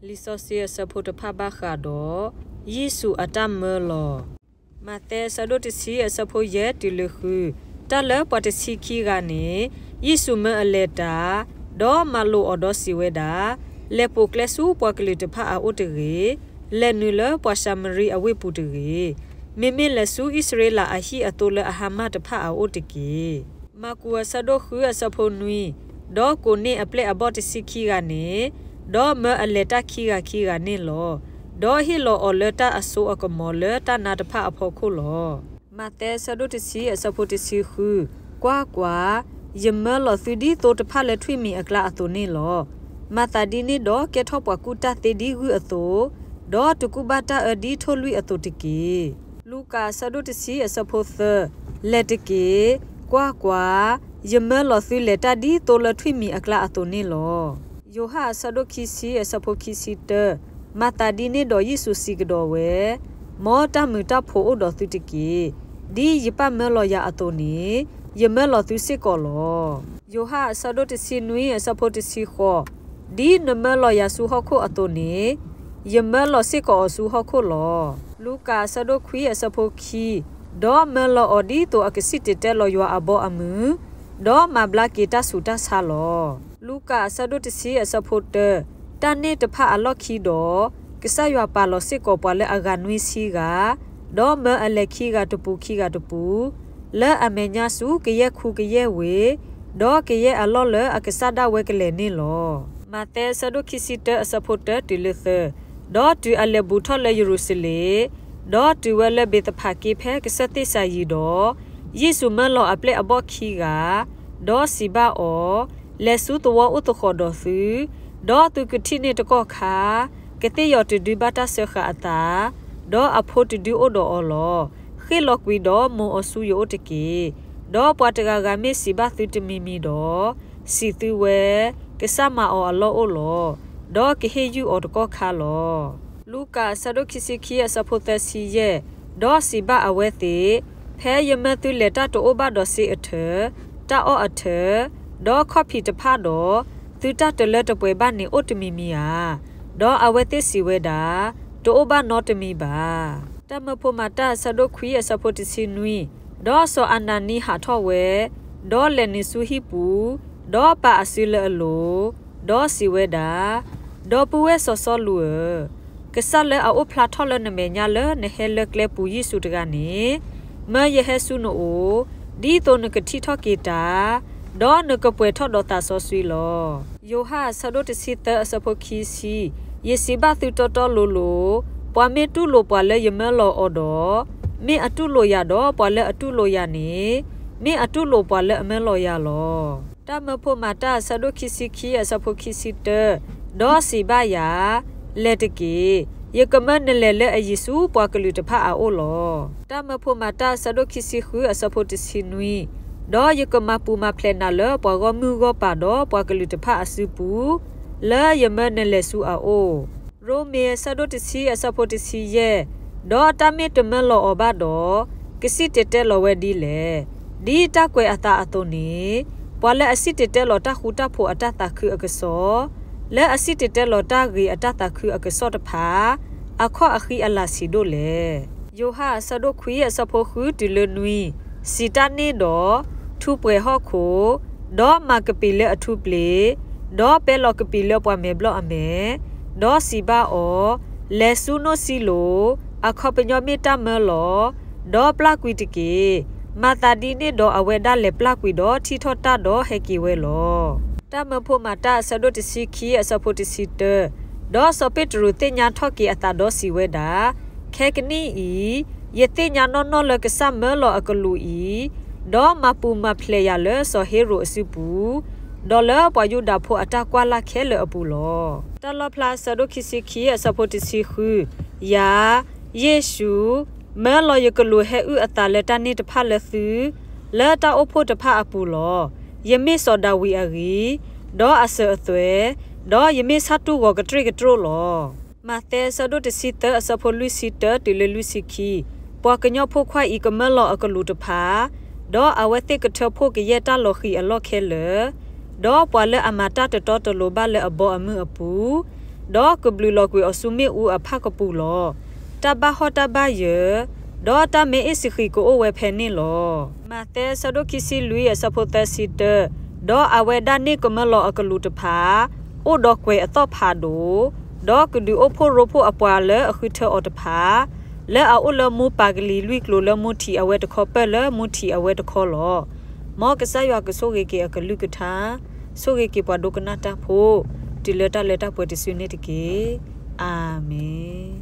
လံာ်စီဆှံအဆၢဖိတဖၣ်ဘၣ်ဃးဒီး ယ့ၣ်ၡူးအတၢ်မၢလီၤ. မးသဲအဆၢဒိၣ်တဆံအဆၢဖိယဲၢ်တုၤလၢဃု, တၢ်လၢပှၤတဆံခံဂၤန့ၣ် ယ့ၣ်ၡူးမၢအလဲၤတၢ်, ဒီးမၤလိာ်အီၤဒီးစံးဝဲဒၣ်, လဲၤပိာ်ကျဲဆူပှၤကလုာ်တဖၣ်အအိၣ်တဂ့ၤ, လဲၤနုာ်လၢပှၤၡၤမရံအဝ့ၢ်ပူၤတဂ့ၤ, မ့မ့ၢ်လဲၤဆူအံၣ်စရ့လးအဟံၣ်အသိလၢအဟါမၢ်တဖၣ်အအိၣ်တက့ၢ်. မၢ်ကူးအဆၢဒိၣ်ဃုအဆၢဖိနွံ, ဒီးကိးန့ၢ်အပျဲၢ်အဘီၣ်တဆံခံဂၤန့ၣ်, ဒီးမၢအလဲၤတၢ်ခံဂၤခံဂၤန့ၣ်လီၤ. ဒီးဟ့ၣ်လီၤအီၤလၢတၢ်အစိအကမီၤလၢတၢ်နါတဖၣ်အဖီခိၣ်လီၤ. မးသဲအဆၢဒိၣ်တဆံအဆၢဖိတဆံဃု, ကွၢ်ကွၢ်, ယမၢလီၤသုဒ်သိတဖၣ်လၢထွံၣ်မံၤအကျါအသိးန့ၣ်လီၤ. မၤသးဒ်န့ၣ်ဒီးကဲထီၣ်ပှၤကူၣ်တၢ်သ့ဒ်ဂုၢ်အသိး, ဒီးတကူၣ်ဘၣ်တၢ်အၢဒ်ထိၣ်လွံၣ်အသိးတက့ၢ်. လူၤကၣ်အဆၢဒိၣ်တဆံအဆၢဖိသၢ, လဲၤတက့ၢ်. ကွၢ်ကွၢ်, ယမၢလီၤသုလဲၤတၢ်ဒ်သိလၢထွံၣ်မံၤအကျါအသိးန့ၣ်လီၤ. ယိၤဟၣ်အဆၢဒိၣ်ခံဆံအဆၢဖိခံဆံတၢ, မၤသးဒ်န့ၣ်ဒီးယ့ၣ်ၡူးစံးကဒီးဝဲ, မ်တၢ်မုာ်တၢ်ဖိးအိၣ်ဒီးသုတက့ၢ်. ဒ်ယပၢ်မၢလီၤယၤအသိးန့ၣ်, ယမၢလီၤသုစ့ၢ်ကီးလီၤ. ယိၤဟၣ်အဆၢဒိၣ်တဆံနွံအဆၢဖိတဆံဃိး, ဒ်နမၢလီၤယၤဆူဟီၣ်ခိၣ်အသိးန့ၣ်, ယမၢလီၤစ့ၢ်ကီးအီၤဆူဟီၣ်ခိၣ်လီၤ. လူၤကၣ်အဆၢဒိၣ်ခွံအဆၢဖိခံ, ဒီးမၢလီၤအီၤဒ်သိးအကစံၣ်တဲၤတဲလီၤယွၤအဘီအမုၢ်, ဒီးမၤဘျါက့ၤတၢ်ဆူးတၢ်ဆါလီၤ. လူၤကၣ်အဆၢဒိၣ်တဆံအဆၢဖိတၢ, တၢ်န့ၣ်တဖၣ်အလီၢ်ခံဒီး, ကစၢ်ယွၤပာ်လီၤစ့ၢ်ကီးပှၤလၢအဂၤနွံဆံဂၤ, ဒီးမၢအလဲၤခံဂၤတပူၤခံဂၤတပူၤ, လၢအမဲာ်ညါဆူကယဲၢ်ခူကယဲၢ်ဝ့ၤ, ဒီးကယဲၢ်အလီၢ်လၢအကစၢ်ဒၣ်ဝဲကလဲၤန့ၣ်လီၤ. မးသဲအဆၢဒိၣ်ခံဆံတၢအဆၢဖိတၢတုၤလၢသၢ, ဒီးတုၤအလဲၤဘူးထီၣ်လၢယရူၤၡလ့ၣ်, ဒီးတုၤဝဲလၢဘ့းသဖၤက့ဖဲကစၢၢ်သ့ၣ်စၤယံၤဒီး, ယ့ၣ်ၡူးမၢလီၤအပျဲၢ်အဘီၣ်ခံဂၤ, ဒီးစံးဘၣ်အီၤ, လဲၤဆူသဝီအိၣ်သဃီၤဒီးသု, ဒီးသုကထံၣ်န့ၢ်တကီၢ်ခါ, ကသ့ၣ်ယီၤတဒုဘၣ်တၢ်စၢဃာ်အသး, ဒီးအဖိတဒုအိၣ်ဒီးအီၤလီၤ. ဃ့ၣ်လီၤကွံာ်ဒီးမိၢ်အီၤဆူယအိၣ်တက့ၢ်. ဒီးပှၤတဂၤဂၤမ့ၢ်စံးဘၣ်သုတမံၤမံၤဒီး, စံးသုဝဲ, ကစၢ်မၤအီၤအလီၢ်အိၣ်လီၤ, ဒီးကဟ့ၣ်ယုၢ်အီၤတကီၢ်ခါလီၤ. လူၤကၣ်အဆၢဒိၣ်ခံဆံခံအဆၢဖိသၢဆံယဲၢ်, ဒီးစံးဘၣ်အဝဲသ့ၣ်, ဖဲယမၢသုလဲၤတၢ်တအိၣ်ဘၣ်ဒီးစ့အထၢၣ်, တၢ်အီၣ်အထၢၣ်, ဒီးခီၣ်ဖံးတဖၣ်ဒီး, သုတၢ်တလၢတပှဲၤဘၣ်န့ၣ်အိၣ်တမံၤမံၤဧါ. ဒီးအဝဲသ့ၣ်စံးဝဲဒၣ်, တအိၣ်ဘၣ်နီတမံၤဘၣ်. တၢ်မၢဖိမၤတၢ်အဆၢဒိၣ်ခွံအဆၢဖိတဆံနွံ, ဒီးစီၤအၤနၤနံဟးထီၣ်ဝဲ, ဒီးလဲၤနုာ်ဆူဟံၣ်ပူၤ, ဒီးပာ်အစုလၢအလိၤ, ဒီးစံးဝဲဒၣ်, ဒီပုၢ်ဝဲၢ်စီၤစီလူးဧၢ, ကစၢ်လၢအအိၣ်ဖျါထီၣ်လၢနမဲာ်ညါလၢနဟဲလၢကျဲပူၤယ့ၣ်ၡူးတဂၤန့ၣ်, မၢယဟဲဆူနအိၣ်, ဒ်သိးနကထံၣ်ထီၣ်က့ၤတၢ်, ဒီးနကပှဲၤထီၣ်ဒီးသးစီဆှံလီၤ. ယိၤဟၣ်အဆၢဒိၣ်တဆံသၢအဆၢဖိခံဆံ, ယစံးဘၣ်သုတီတီလိၤလိၤ, ပှၤမ့ၢ်တူၢ်လိာ်ပှၤလၢယမၢလီၤအီၤဒီး, မ့ၢ်အတူၢ်လိာ်ယၤဒီးပှၤလၢအတူၢ်လိာ်ယၤန့ၣ်, မ့ၢ်အတူၢ်လိာ်ပှၤလၢအမၢလီၤယၤလီၤ. တၢ်မၢဖိမၤတၢ်အဆၢဒိၣ်ခံဆံခံအဆၢဖိခံဆံတၢ, ဒီးစံးဘၣ်ယၤ, လဲၤတက့ၢ်, ယကမၢနလဲၤလၢအယံၤဆူပှၤကလုာ်တဖၣ်အအိၣ်လီၤ. တၢ်မၢဖိမၤတၢ်အဆၢဒိၣ်ခံဆံဃုအဆၢဖိတဆံနွံ, ဒီးယကမၤပူၤမၤဖျဲးနၤလၢပှၤဂီၢ်မုၢ်ဂီၢ်ပၤဒီးပှၤကလုာ်တဖၣ်အစုပူၤ, လၢယမၢနလဲၤဆူအအိၣ်. ရိမ့ၤအဆၢဒိၣ်တဆံအဆၢဖိတဆံယဲၢ်, ဒီးတၢ်မ့ၢ်တမၢလီၤအီၤဘၣ်ဒီး, ကစံၣ်တဲၤတဲလီၤဝဲဒ်လဲၣ်. ဒ်တၢ်ကွဲးအသးအသိးန့ၣ်, ပှၤလၢအစံၣ်တဲၤတဲလီၤတၢ်ဃူတၢ်ဖိးအတၢ်သးခုအကစီၣ်, လၢအစံၣ်တဲၤတဲလီၤတၢ်ဂ့ၤအတၢ်သးခုအကစီၣ်တဖၣ်, အခီၣ်အဃံအလၤဆံးဒိၣ်လဲၣ်. ယိၤဟၣ်အဆၢဒိၣ်ခွံအဆၢဖိဃုတုၤလၢနွံ, စံးတၢ်န့ၣ်ဒီး, ထူးပှဲၤဟီၣ်ခိၣ်, ဒီးမၤကပံာ်လၢအထူးပျ့ၤ, ဒီးပဲလီၤကပံာ်လၢပှၤမဲာ်ဘျီၣ်အမဲာ်, ဒီးစံးဘၣ်အီၤ, လဲၤဆူနိၣ်စံလိၤ, အခီပညီမ့ၢ်တၢ်မၢလီၤ, ဒီးပျၢ်ကွံာ်တက့ၢ်. မၤသးဒ်န့ၣ်ဒီးအဝဲဒၣ်လဲၤပျၢ်ကွံာ်ဒီးထံၣ်ထီၣ်တၢ်ဒီးဟဲက့ၤဝဲလီၤ. တၢ်မၢဖိမၤတၢ်အဆၢဒိၣ်တဆံခံအဆၢဖိတဆံတၢ, ဒီးစီၤပ့းတရူးသ့ၣ်ညါထီၣ်က့ၤအသးဒီးစံးဝဲဒၣ်, ခဲကနံၣ်အံၤ, ယသ့ၣ်ညါနီၢ်နီၢ်လၢကစၢ်မၢလီၤအကလူးအံၤ, ဒီးမၤပူၤမၤဖျဲးယၤလၢစီၤဟ့ၤရိာ်အစုပူၤ, ဒီးလၢပှၤယူဒၤဖိအတၢ်ကွၢ်လၢ်ခဲလၢာ်အပူၤလီၤ. တၢ်လီၣ်ဖျါအဆၢဒိၣ်ခံဆံခံအဆၢဖိတဆံဃု, ယၤ, ယ့ၣ်ၡူး, မၢလီၤယကလူးဟဲအုၣ်အသးလၢတၢ်န့ၣ်တဖၣ်လၢသု, လၢတၢ်အိၣ်ဖှိၣ်တဖၣ်အပူၤလီၤ. ယမ့ၢ်စီၤဒၤဝံးအဂံၢ်, ဒီးအစၢၤအသွဲၣ်, ဒီးယမ့ၢ်ဆၣ်တူၢ်ဂီၤကတြ့ၣ်ကတြိၣ်လီၤ. မးသဲအဆၢဒိၣ်တဆံသၢအဆၢဖိလွံၢ်ဆံတၢတုၤလၢလွံၢ်ဆံခံ, ပှၤကညီဖိခွါအံၤကမၢလီၤအကလူးတဖၣ်, ဒီးအဝဲသ့ၣ်ကထၢဖှိၣ်ကယဲၢ်တၢ်လီၤဃံၤအလီၢ်ခဲလၢာ်, ဒီးပှၤလၢအမၤတၢ်တတီတလိၤဘၣ်လၢအဘီအမုၢ်အပူၤ, ဒီးကဘျုးလီၤကွံာ်အီၤဆူမ့ၣ်အူအဖၣ်ကပူၤလီၤ. တၢ်ဘၣ်ဟီၣ်တၢ်ဘၣ်ယၢၤ, ဒီးတၢ်မ့ၢ်အ့ၣ်စဃံးကအိၣ်ဝဲဖဲန့ၣ်လီၤ. မးသဲ ဆၢဒိၣ်ခံဆံလွံၢ်အဆၢဖိသၢဆံတၢ, ဒီးအဝဲဒၣ်န့ၣ်ကမၢလီၤအကလူးတဖၣ်, အိၣ်ဒီးကွဲၤအသီၣ်ဖးဒိၣ်, ဒီးကဒုးအိၣ်ဖှိၣ်ရိဖှိၣ်အပှၤလၢအဃုထၢအီၤတဖၣ်, လၢအအိၣ်လၢမူပၤကလံၤလွံၢ်ကျိၤလၢမူထံးအဝဲတခီပၢၢ်လၢမူထံးအဝဲတခီလီၤ. မ်ကစၢ်ယွၤကဆိၣ်ဂ့ၤက့ၤအကလုၢ်ကထါ, ဆိၣ်ဂ့ၤက့ၤပှၤဒိကနၣ်တၢ်ဖိ, တုၤလၢတၢ်လၢတၢ်ပှဲၤတစုန့ၣ်တက့ၢ်. အၤမ့ၣ်.